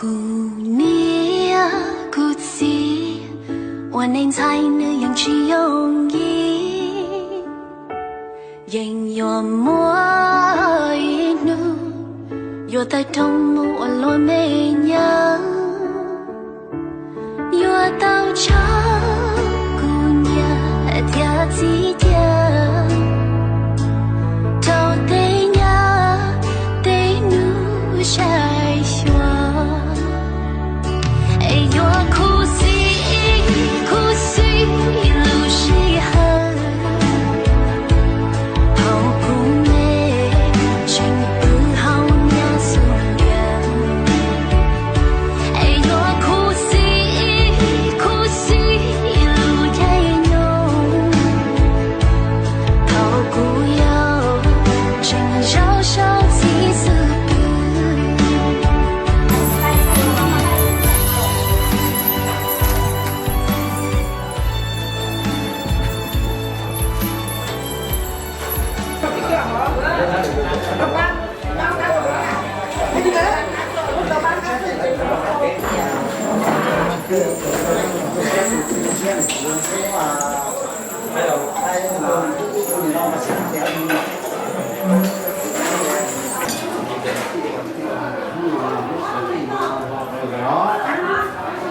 Kuv niam kuv txiv ua neej ntxhais nws yeej tsis yooj yim, yeej yuav muaj ib hnub yuav tawg rooj mus ua luag me nyab. Yuav tau tso kuv niam thiab txiv cia rau tej nyab tej nus saib xyuas, es yuav khuv xim khuv xim lub sij hawm thaum kuv me tseem pw hauv nyab xub ntiag. Es yuav khuv xim khuv xim lub caij nyoog thaum kuv yau tseem zaum saum txij xub pwg.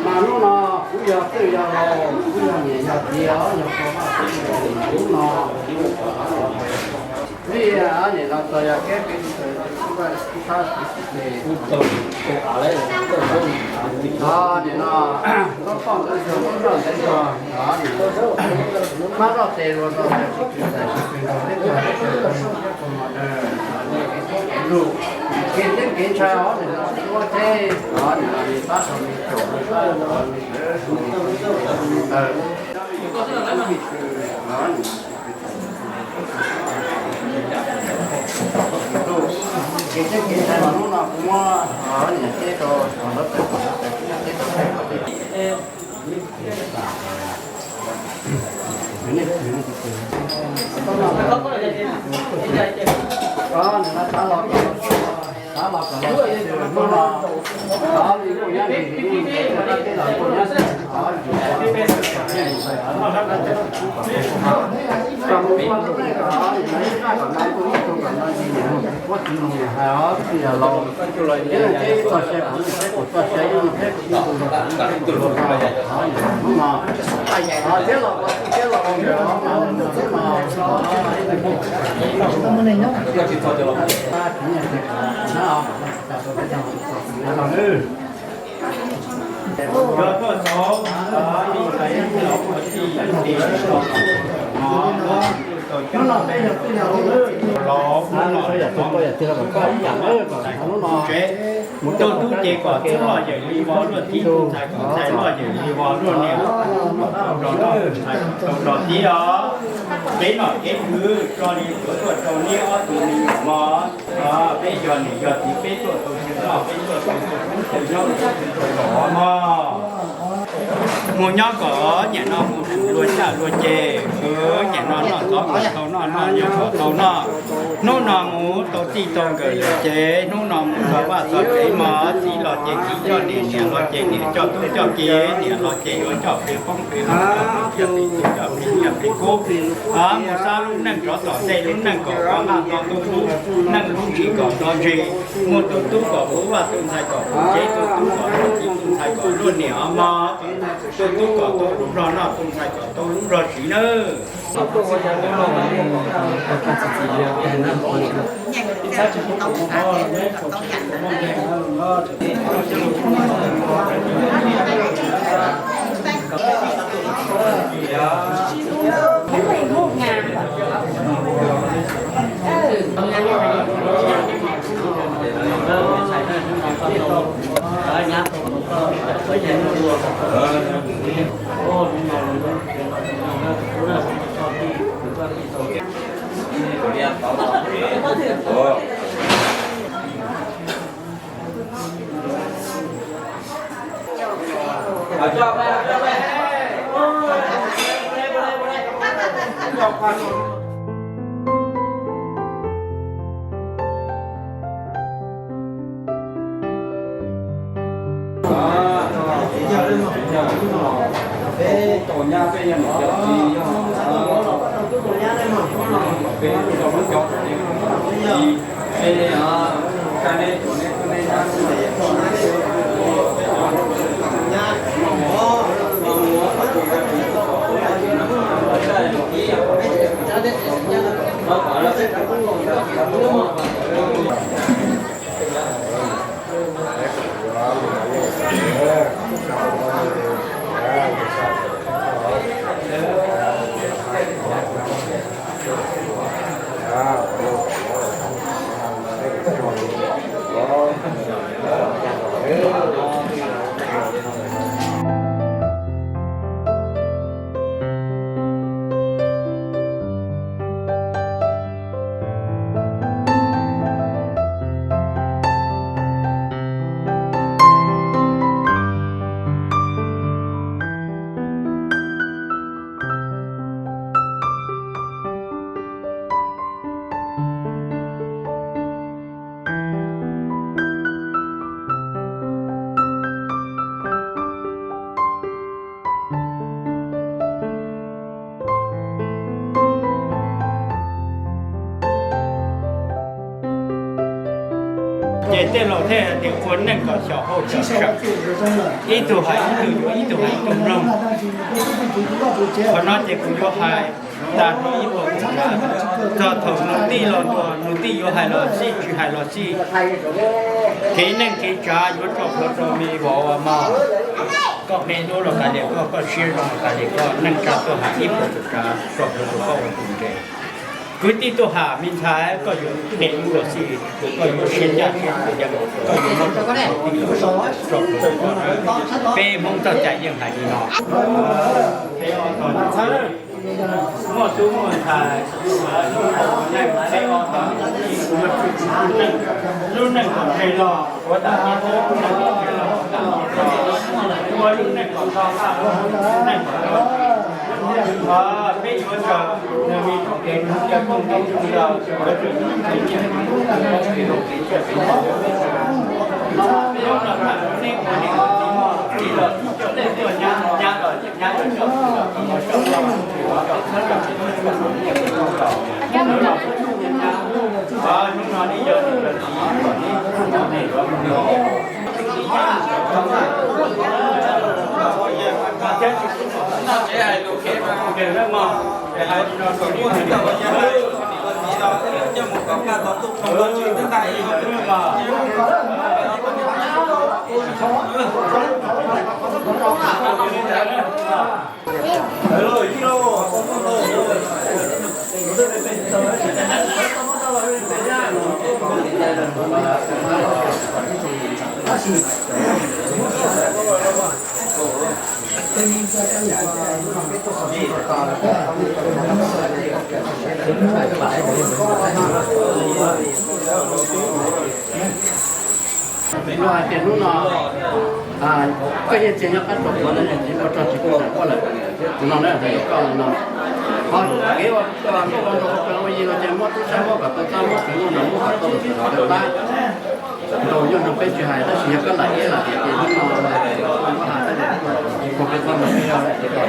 Mas hnub no kuv yog twj yog laus, kuv yog niam yog txiv os, yog koj vaj koj tsev, hnub no vim nim no txog yog kev peb tug tub vaj tub qab txiv tsev, nim no txhob poj ntxoov zog, txhob zoj ntxeev zog, nim no pab zoj tes luag zog, tsis txais tsis txais nrog peb tug tub vaj tub qab, lus kev teb kev ntshai os, nim no tsis ua teb os, nim no pab tau me caum me tub me ntxhais, nim no tsis Teb kev ntawd mas hnub no kuv muab niam teb rau lawv pem, teb rau pem, teb rau pem. Yog tuaj txog ib tais los ua tij ib tis los, hnub no peb yog tij laug, hnub no yog tij laug kom tus tsev, tus tub ces kom tub loj yawm li vos luaj tib, tus ntxhais kom ntxhais loj yawm li vos luaj niam, tus nraug tib os. Peb nom peb tswv tso li tuav tuaj rau neb ob tug me nyuam mog. Peb yog niam yog txiv peb tuaj tau tswv noj peb tuaj tau tswv kub tswv nyob tswv rau zos mog. Mus nyob kom nyiam no mus swm luag caj luag ceg, nyiam no noj ntxov kom tau noj, noj nyob kom tau noj. Hnub no mus tau txij tau nkawm lawm ces hnub no mus txog vaj txog tsev mog, txiv los ces txiv coj niam, niam los ces niam coj tub coj ki, niam los ces yuav coj plig poob plig loo, coj plig txi coj plig nyiaj plig kub. Mus sab lub neej rov tom ntej lub neej kom koj nqaj nto ntuj lub neej lub ntsis kom nto ntsis, muaj tus tub kom puv vaj tus ntxhais kom puv tsev, tus tub kom luaj txiv tus ntxhais kom luaj niam os mog. Tus tub kom tau lub zog noj, tus ntxhais kom tau lub zog siv nawb. Ces tej laus thiaj tias ua neej kom xyaum hauj xyaum sam, ib tug hais ib tug yuav, ib tug hais ib tug mloog. Qhov no ces kuv yuav hais tag nrho ib puas txog thaum nus tij los ntuas, nus tij yuav hais los xij, tsis hais los xij. Kev neej kev tsav yuav tso plhuav rau me vauv mog. Koj qhia lub los kav liam koj, koj siab zoo los kav liam koj, neej tsa tuaj hais ib puas txog tsav tso plhuav rau koj ua tus ntse. Kwv tij tuaj hais me ntxhais, koj yuav qhia lub los xij, koj yuav siab ncaj siab, koj yuav muab rau kwv tij los tso plhuav rau koj. Peb Hmoob txoj cai yeej hais li no. Muaj tub muaj ntxhais, lub neej kom ntshe los ua tas, ua lub neej kom tau, lub neej kom tau. Peb yuav raws nws li txoj kev hlub cov kooj kooj zoo los yuav raws nws li nyiam. Hnub no tham rau nej ua niam ua txiv, txiv los coj nej tuaj, nyab los nyab los coj, hnub no nej yog niam yog txiv, kom nej ua niam ua txiv. Luag hais tias hnub no koj yeej txias nyob qab tsuas puav no, txiv ua rog tsis tu nam quaj lawm. Tus no na, koj no, ho kev ua ua nrog ua yig los ces muab tub sab muab kom tau tab, muab txiv muab nam muab kom tau los tau tab. Nrau nyob nrog peb tsis hais, tab sis yog koj lam ib lam tias ces hnub no muab hais tab, kuv peb txoj no peb yog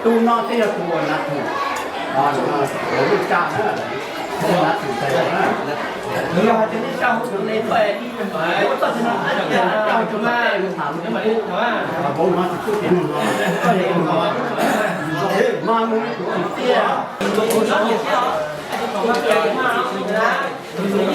tus no twb yog tus uas nav thum, lub tsa na, nav thum tais na. Yog hais tias nej tsa hauv tus ne, tsa hauv tus na, vauv no tsis tub tias nug no, koj yog tus no, mas mus tus tiag. Yus cov kwv tij, yus rau yus tiag. Ib zaug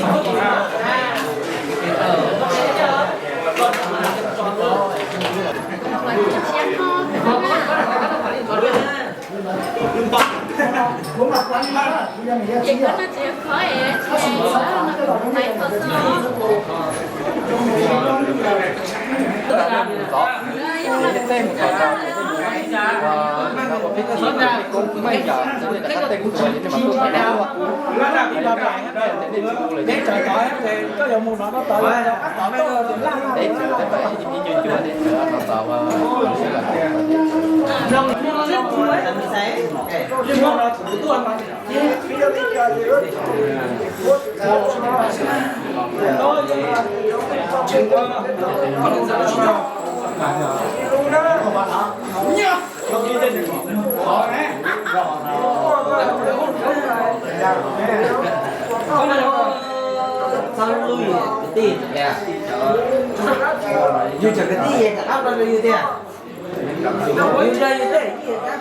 lawm, lawv xaiv peb,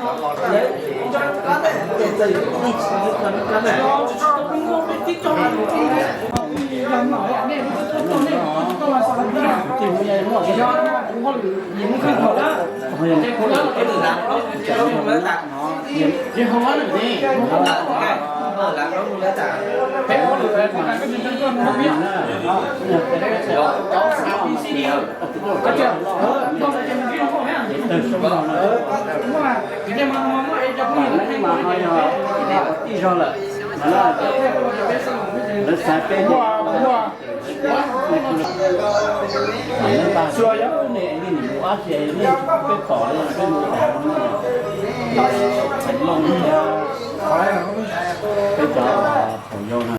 lawv xaiv peb, peb pom peb mus, peb cov thaum yau na.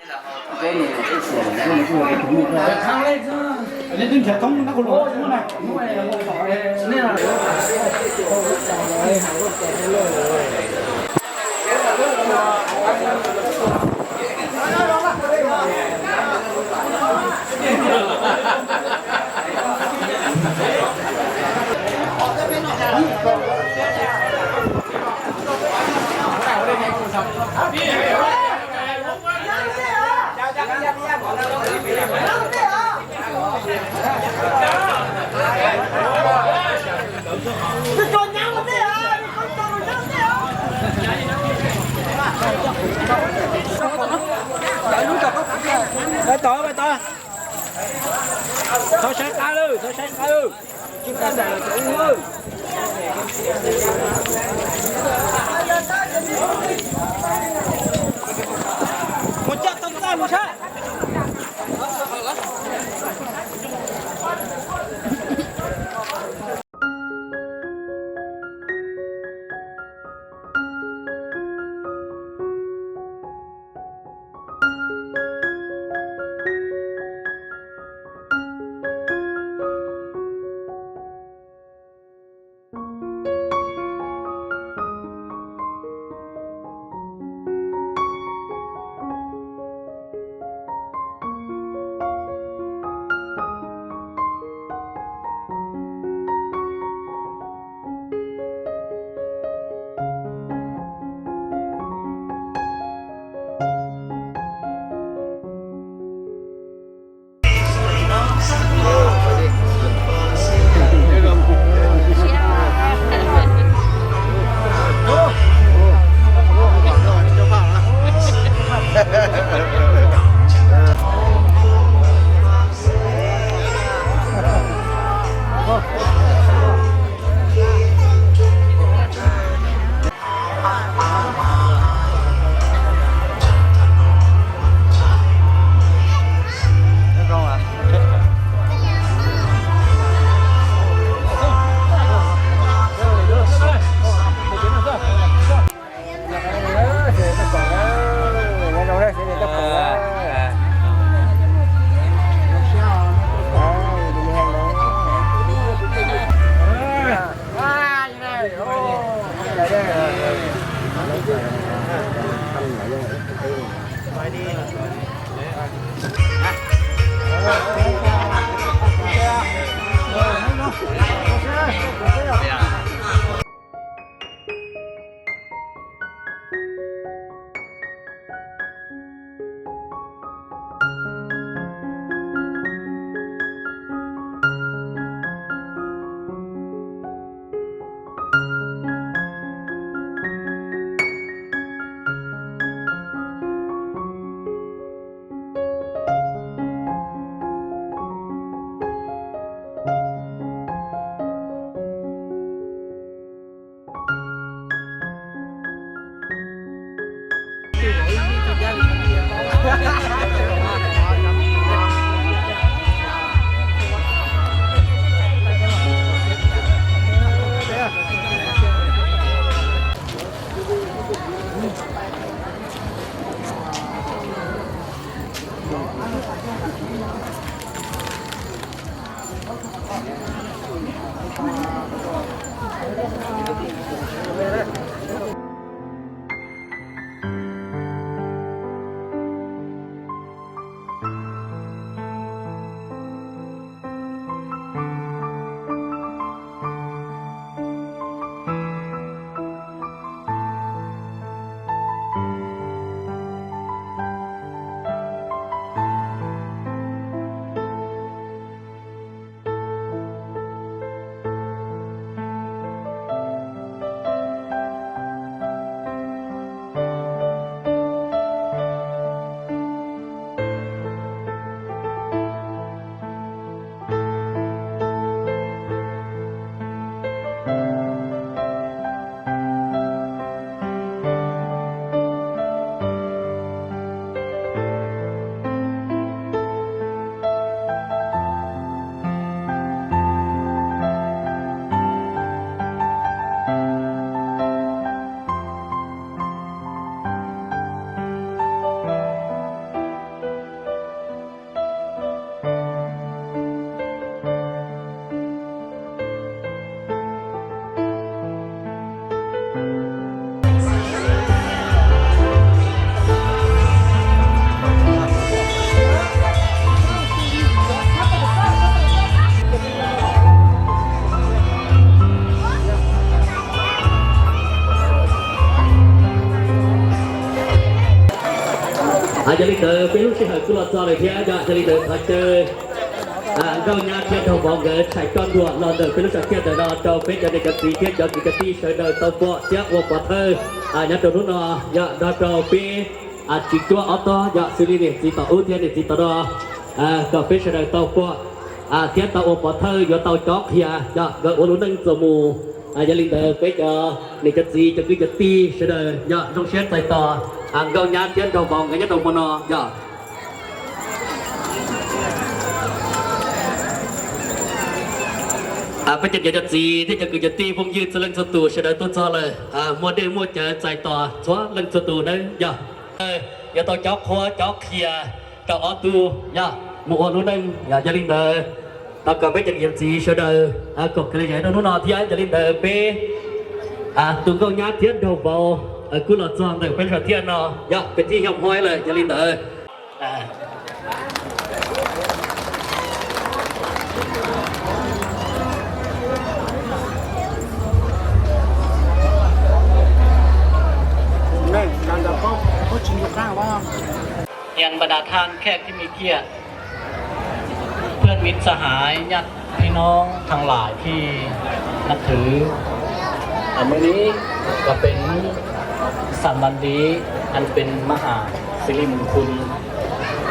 Tod, tod. Thov saib qab lawm, thov saib qab lawm. Tsis qab ntawm cov ub lawm. Mus coj tau txaj mus saib. Yog li ntawd peb lub sij hawm kuj los txog lawm thiab, yog li ntawd thov caw nkauj nyab thiab nraug vauv nkawd tshais coj nruas los ntawm peb lub tsam thiaj ntawm no rau peb cov niam cov txiv thiab cov kwv cov tij sawv daws tau pom thiab ua pov thawj nyob rau hnub no, yog nrog rau peb Tswv Cuab ob tog yog xws li niam txiv tom ub thiab niam txiv tom no, kom peb sawv daws tau pom thiab tau ua pov thawj yuav tau cob qhia yog nkawd ua lub neej txuas mus. Yog li ntawd peb cov niam cov txiv cov kwv cov tij sawv daws yog zoo siab txais tos Nkauj Nyab thiab Nraug Vauv nkawd nyob rau hmo no yog peb cov niam cov txiv thiab cov kwv cov tij phooj ywg txhua leej txhua tus sawv daws tuaj txog lawm, muaj dej muaj cawv txais tos txhua leej txhua tus nawb yog. Yuav tau cob qhuab cob qhia rau ob tug yog mus ua lub neej. Yog li ntawd, thov kom peb cov niam txiv sawv daws koom kev li yam rau hnub no thiab. Yog li ntawd peb tus Nkauj Nyab thiab Nraug Vauv kuj los txog ntawm peb sab thiaj no yog peb tij Xyooj Huab lawm. Yog li ntawd, Hiền và Đạt Than khép cái mi kia. เพื่อนมิตรสหายญาติพี่น้องทั้งหลายที่นับถือ อ่า มื้อนี้ก็เป็นสันวันดีอันเป็นมหาสิริมงคล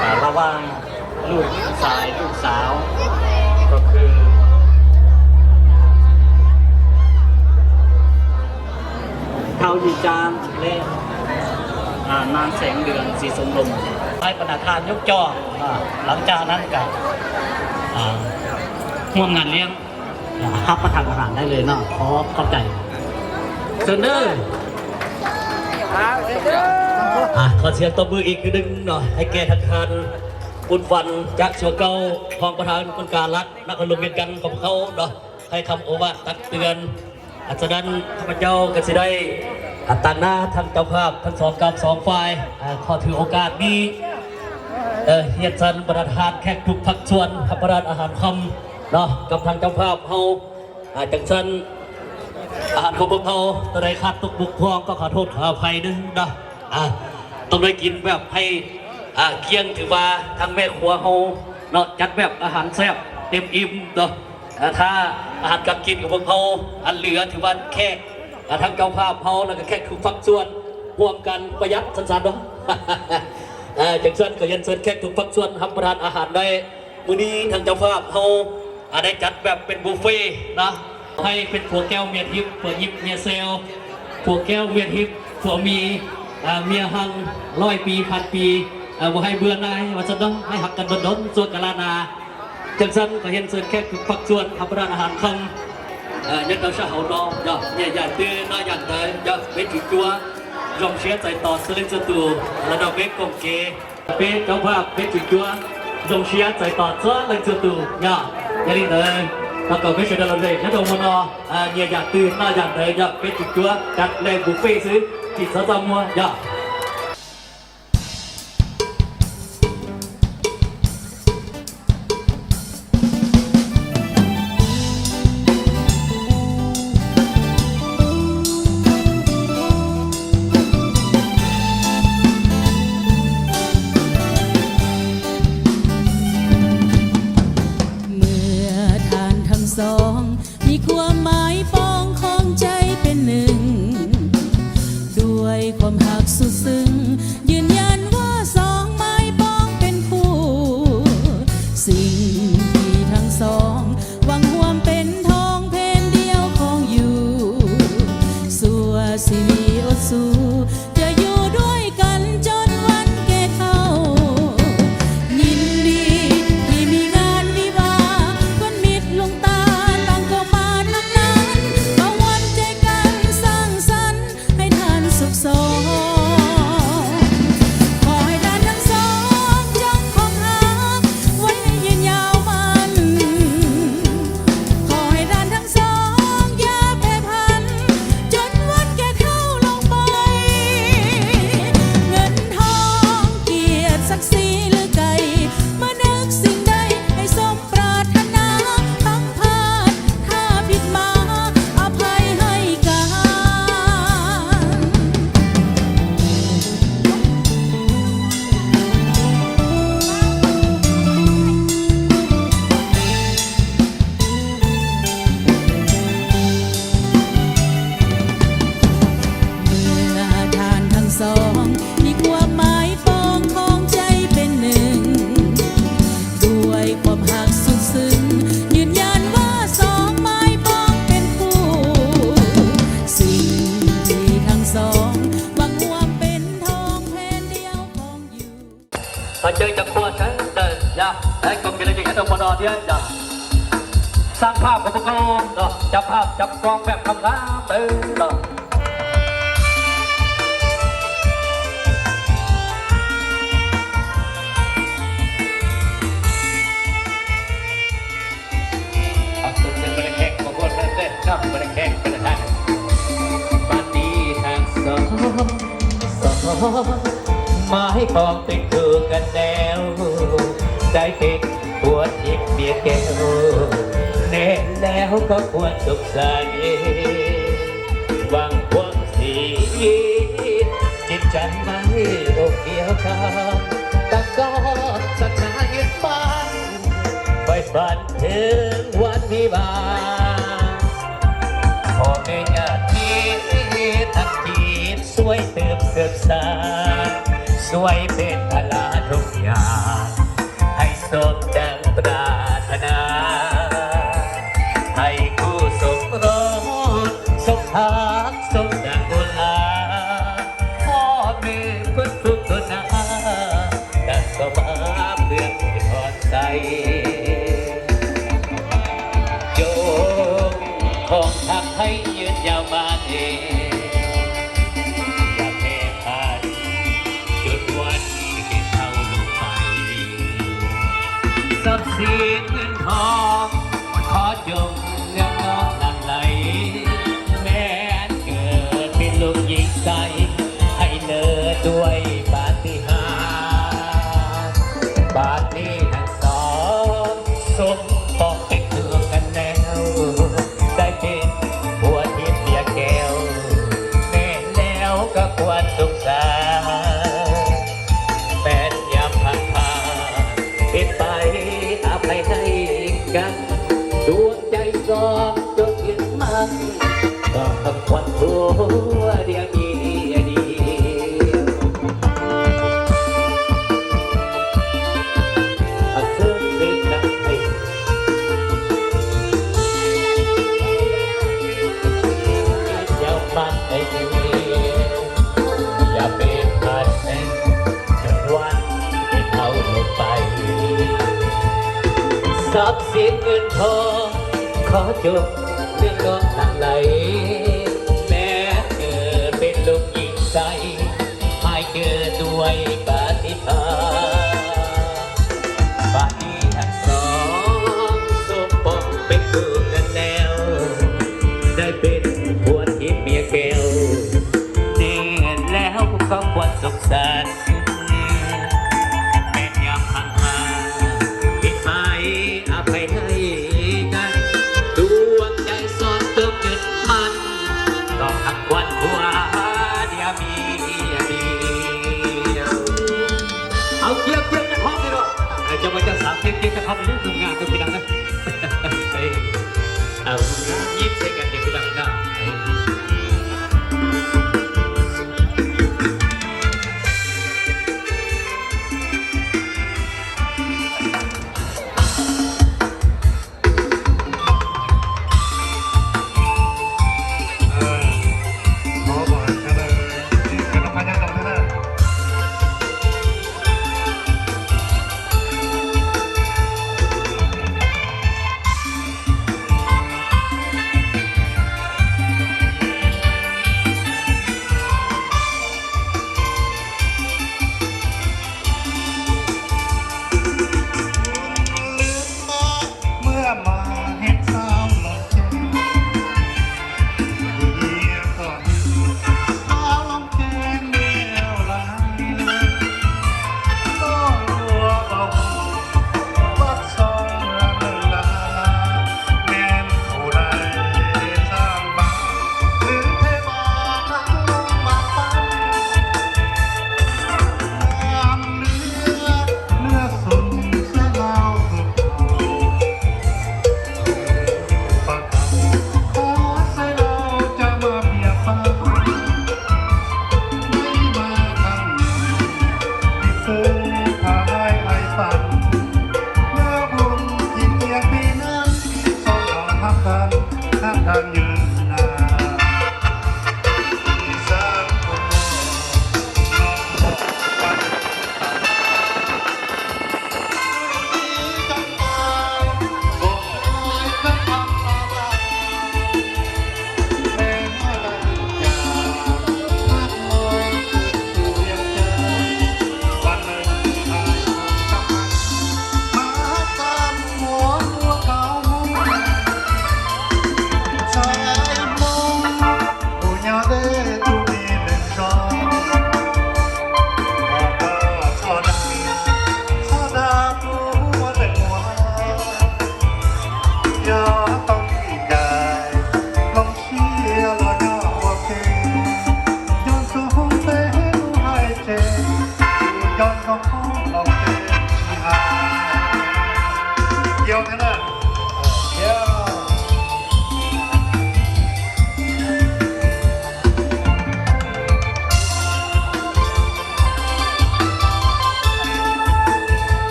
อ่า ระหว่างลูกชายลูกสาว ก็คือ Thao Nhi Trang และ อ่า นางแสงเดือน ศรีสมรม ให้บรรดาท่านยกจอ อ่า หลังจากนั้นก็ อ่า ร่วมงานเลี้ยง อ่า รับประทานอาหารได้เลยเนาะ ขอขอบใจ เชิญเด้อ อ่ะ ขอเสียงตบมืออีกครั้งหนึ่งหน่อย ให้แก่ทางการบุญวันจากชัวเก้า รองประธานองค์การรัฐนครหลวงเวียงจันทร์ของพวกเขาเนาะ ให้คำโอวาทตักเตือน อ่ะ ฉะนั้นข้าพเจ้าก็สิได้ อ่ะ ต่างหน้าทางเจ้าภาพทั้งสองกับสองฝ่าย อ่ะ ขอถือโอกาสนี้ เอ่อ เฮียนเชิญบรรดาท่านแขกทุกภาคส่วนรับประทานอาหารค่ำเนาะ กับทางเจ้าภาพเฮา อ่ะ จังซั่น อาหารของพวกเขาตัวใดขาดตกบกพร่องก็ขอโทษขออภัยด้วยนะ อ่ะ ต้องได้กินแบบให้ อ่ะ เกลี้ยง ถือว่าทางแม่ครัวเฮาเนาะ จัดแบบอาหารแซ่บเต็มอิ่มเนาะ อ่ะ ถ้าอาหารการกินของพวกเขาอันเหลือถือว่าแขก อ่ะ ทั้งเจ้าภาพเฮาแล้วก็แขกทุกภาคส่วนร่วมกันประหยัดสั้นๆเนาะ อ่ะ จังซั่นก็เฮียนเชิญแขกทุกภาคส่วนรับประทานอาหารได้ มื้อนี้ทางเจ้าภาพเฮา อ่ะ ได้จัดแบบเป็นบุฟเฟ่ต์นะ ให้เป็นผัวแก้วเมียทิพย์ ผัวยิบเมียแซว ผัวแก้วเมียทิพย์ ผัวมี อ่า เมียฮัง ร้อยปี พันปี อ่า บ่ให้เบื่อหน่าย ว่าซั่นเนาะ ให้ฮักกันดนๆ ชั่วกาลนาน จังซั่นก็เฮียนเชิญแขกทุกภาคส่วนรับประทานอาหารค่ำ เอ่อ ยามเช้าเฮาเนาะ ยอดเนี่ย อย่างตื้อเนาะ อย่างเตย ยอด เบสจุ๋ยจั๊ว โรงเชียร์ ใส่ต่อ เสื้อเล่นเสื้อตู่ แล้วเนาะ เบสกงเก เบสเจ้าภาพ เบสจุ๋ยจั๊ว โรงเชียร์ ใส่ต่อ เสื้อเล่นเสื้อตู่ ยอด อย่างนี้เตย แล้วก็เบสเชอร์ดาลอนเดย์ แล้วตรงมนอ อ่า เนี่ย อย่างตื้อเนาะ อย่างเตย ยอด เบสจุ๋ยจั๊ว จัดแลกบุฟเฟ่ต์ซื้อ จิตสาวจอมมัว ยอด เมื่อท่านทั้งสองมีความหมายปองของใจเป็นหนึ่ง ด้วยความฮักสุดซึ้ง ยืนยันว่าสองไม้ปองเป็นคู่ สิ่งที่ทั้งสองหวังห่วมเป็นทองแผ่นเดียวของอยู่ สัวสิริอดสู จะอยู่ด้วยกันจนวันแก่เฒ่า ยินดีที่มีงานวิวาห์ เพื่อนมิตรลุงตาต่างก็มาทั้งนั้น มาหวานใจกันสร้างสรรค์ให้ท่านสุขสม สร้างภาพกับพวกเขาเนาะ จับภาพจับกล้องแบบทำงานเออเนาะ Tus twg peb kheej kuv kuj hlub tej no, peb kheej peb hais, pas tis has xov, xov, mas hais kom peb kub ka neu, dai peb puas ib piam kev, neb lawv koj puas txoos xav, vas puas txim, tsis tsa mas ua kiag koj, koj koj xav xav ib pab, fais fab thwv vas ib vas, qhov me nyuam tib thaj tib xuaib twb xwm xav, xuaib peb tag laj rau yam, hais xom dab pras thas nas, hais kuj xom rov xom hav xom dab ua la, qhov me kuj txug tuag na, dag xom mas pw qhov xais, coob qhov thaj hais yus yau mas es, yam phem phaj cuam duab kev tau lub pais, txhob xim nqhis nrho qhov coob nyob nyob nag lais, me kws peb lub yeej xais, hais lawv duav pas tis has, pas tis has xov, xom pom peb kub ka neu, dai peb puas ib piam kev, neb lawv koj puas txoos xav, me nyuam phaj phaj, peb pais a pais hais kag, dua cai xov cov tias mas, kom qhov quaj thuav diam diam diam. Xwb xwb kag, yog mas es, yog peb mas es, cov duab kev tau lub pais, txhob xim nqhis nrho qhov coob nyob nyob nag lais, me kws peb lub yeej xais, hais lawv duav pas tis has, pas tis has xov, xom pom peb kub ka neu, dai peb puas ib piam kev, neb lawv koj puas txoos xav, me nyuam phaj phaj, peb pais a pais hais kag, dua cai xov cov tias mas, kom qhov quaj thuav diam diam diam. Au, kiag kiag cov khoom li no, cov mas cov xav kiag kiag cov khoom li no, nws nqa tus phi dam na. Ib txhia kag tus phi dam na. Yog tau